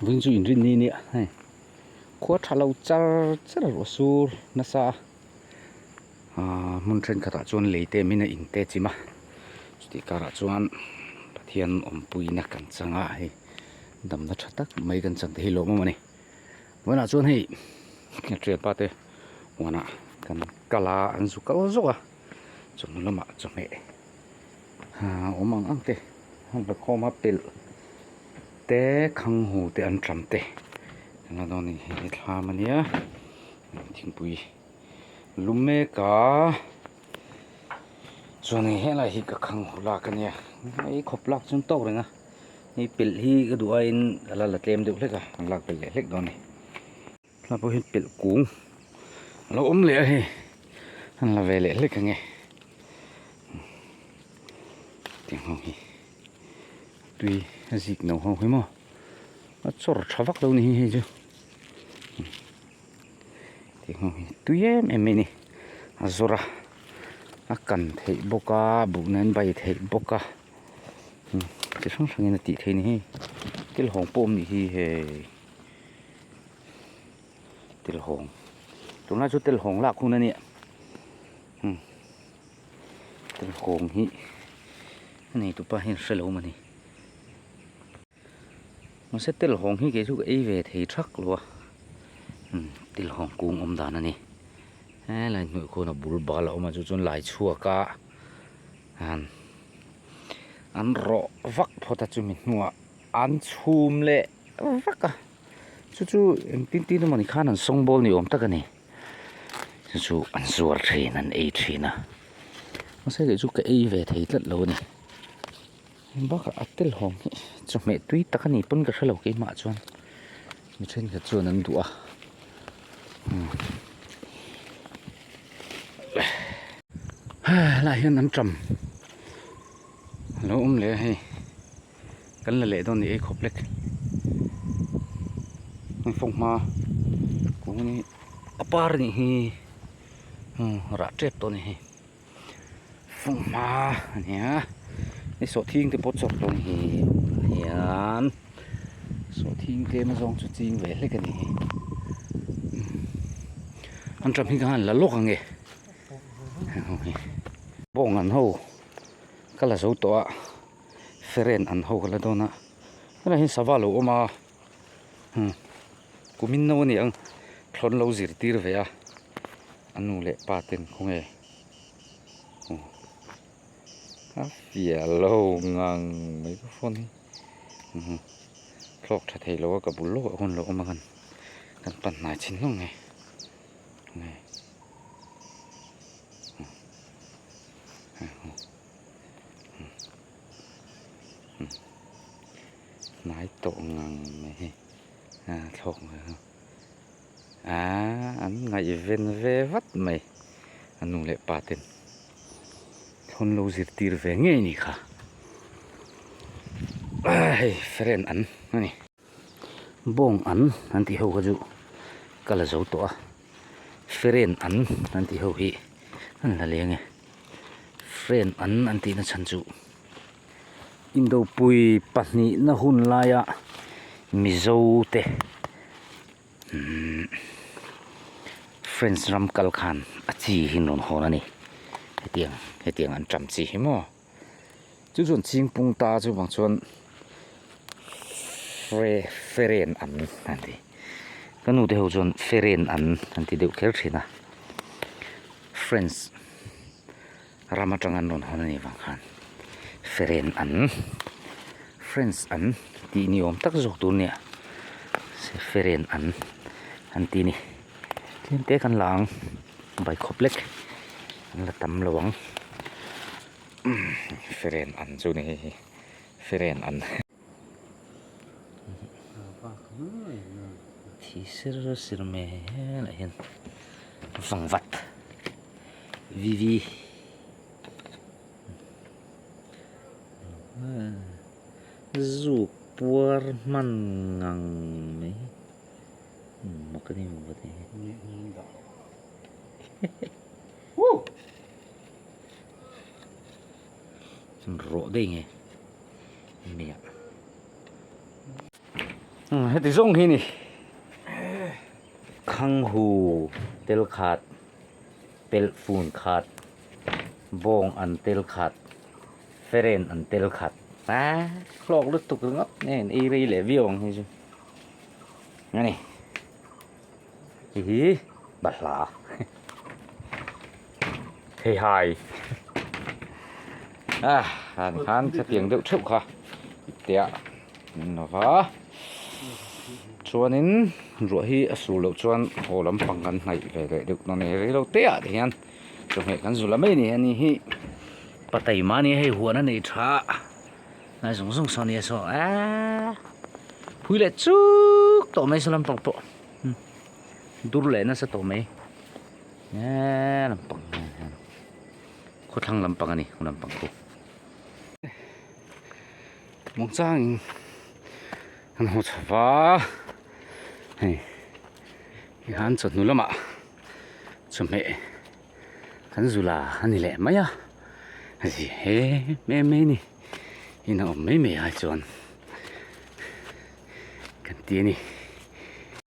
Vawiin chu inrinni nia hei khua tha lo char char a ruah sur nasa a ahh hmun thenkhatah chuan lei te min a in te chim a chutih karah chuan Pathian awmpuina kan chang a hei damna tha tak mai kan chang te hi lawmawm a ni vawiinah chuan hei thianpa te huanah kan kal a an zu kal zawk a chawhnu lamah chawhmeh ahh awm ang ang te an la khawm a pelh te khang hu te an ṭam te an la dawn a ni hei hi thlam a nia thingpui lum mek a chuan hei helai hi ka khang hu lak a nia hei khawp lak chu an tawk reng a hei pelh hi ka duh aiin a la la tlem deuh hlek a an lak belh leh hlek dawn a ni. Tah pawh hian pelh kung a lo awm leh a hei an la ve leh hlek ang e tiang ho hi tui a zik no ho hi maw a chawr tha vak lo ni hi hei chu tiang ho hi tui em em mai a ni a zawr a a kan theih bawk a buh nen bai theih bawk a chi hrang hrangin a tih theih a ni hei thil hawng pawh awm ni hi hei. Telhawng tunlai chu telhawng lak hun a nia umm telhawng hi a nei tupa hian hre lo mawni mahse telhawng hi kei chu ka ei ve thei thak lo a umm telhawng kung awm dan a ni helai hnuai khawn a bul bal a awm a chu chuan lai chhuak a an an rawh vak phawt a chumi hnuah an chhum leh vak a. Chu chu engtin tin emawni khan an sawngbawl ni awm tak a ni chu chu an zuar thin an ei thin a mahse kei chu ka ei ve thei tlat lo a ni bakah a telhawm hi chawhmeh tui tak a ni pawn ka hrelo keimah chuan mi thenkhat chuan an duh a helaiah hian an ṭam a lo awm leh a hei. Kan la leh dawn ni ei khawp lek heng fawng hma kung hi a par anih hi rah tep tawh anih hi fawng hma a ni a hei sawhthing te pawh chawp tawh anih hi hian sawhthing tlem azawng chu ching ve hlek anih hi an ṭam hi ka han la lawk ang e heng ho hi bawng an ho ka la zo tawh a. Feren an ho ka la dawn a helai hian sava a lo awm a umm kumin no a ni ang thlawn lo zirtir ve a a nu leh pa ten khawnge aw a fiah lo ngang mai ka phone hi umm thlawk tha thei lo a ka bul lawkah khawn a lo awm a kan kan pan hnai chin hlawm mai nge Hnai tawh ngang mai hi a thlawk mai a aaa an ngaihven ve vat mai a nu leh pa ten thawn lo zirtir ve ngei ni kha a hei friend an a ni bawng an an tih ho kha chu ka la zo tawh a friend an an tih ho hi an la leng e. Friend an an tihna chhan chu Indopui pahnihna hun laia Mizo te umm French ram kal khan a chi hi an rawn hawn a ni hetiang hetiang an ṭam chi hi maw chu chuan chingpung ta chuvang chuan fre feren an an ti ka nu te ho chuan feren an an ti deuh kher thin a French ram atang an rawn hawn a nih vang khan feren an French an tih ni awm tak zawk tur nia feren an an ti a ni tlem te kan la ang baikhawp lek an la tam lo ang feren an chu ni hei hi feren an. Thi sir sir mai helaiah hian vangvat vivi zuk puar hman ngang mai mak a ni vangvat hi rawh daih nge. Nia. Heti zawng hi ni Khanghu tel khat pelh fun khat bawng an tel khat feren an tel khat a hlawk lutuk ringawt nge an ei rei leh viau ang hi chu a ni hei hi balhla hei hai a han khan khatiang deuh theuh kha ipte ah an lo va chuanin ruah hi a sur loh chuan haw lampang kan hnaih ve leh deuh dawn a ni rei lo te ah te hian chawhmeh kan zul a mai a ni ani hi patei mahni hei huan a nei tha a lai zawng zawng saw ania saw eee phui leh chuk tawh mai saw lampang pawh dur leh nasa tawh mai eee lampang khawthlang lampang a ni lampang khu. Muangchangin an haw chho va hei tikhan chawhnu lamah chawhmeh kan zu la a ni leh mai a a zi em em mai a ni in a awm mai mai ai chuan kan ti a ni.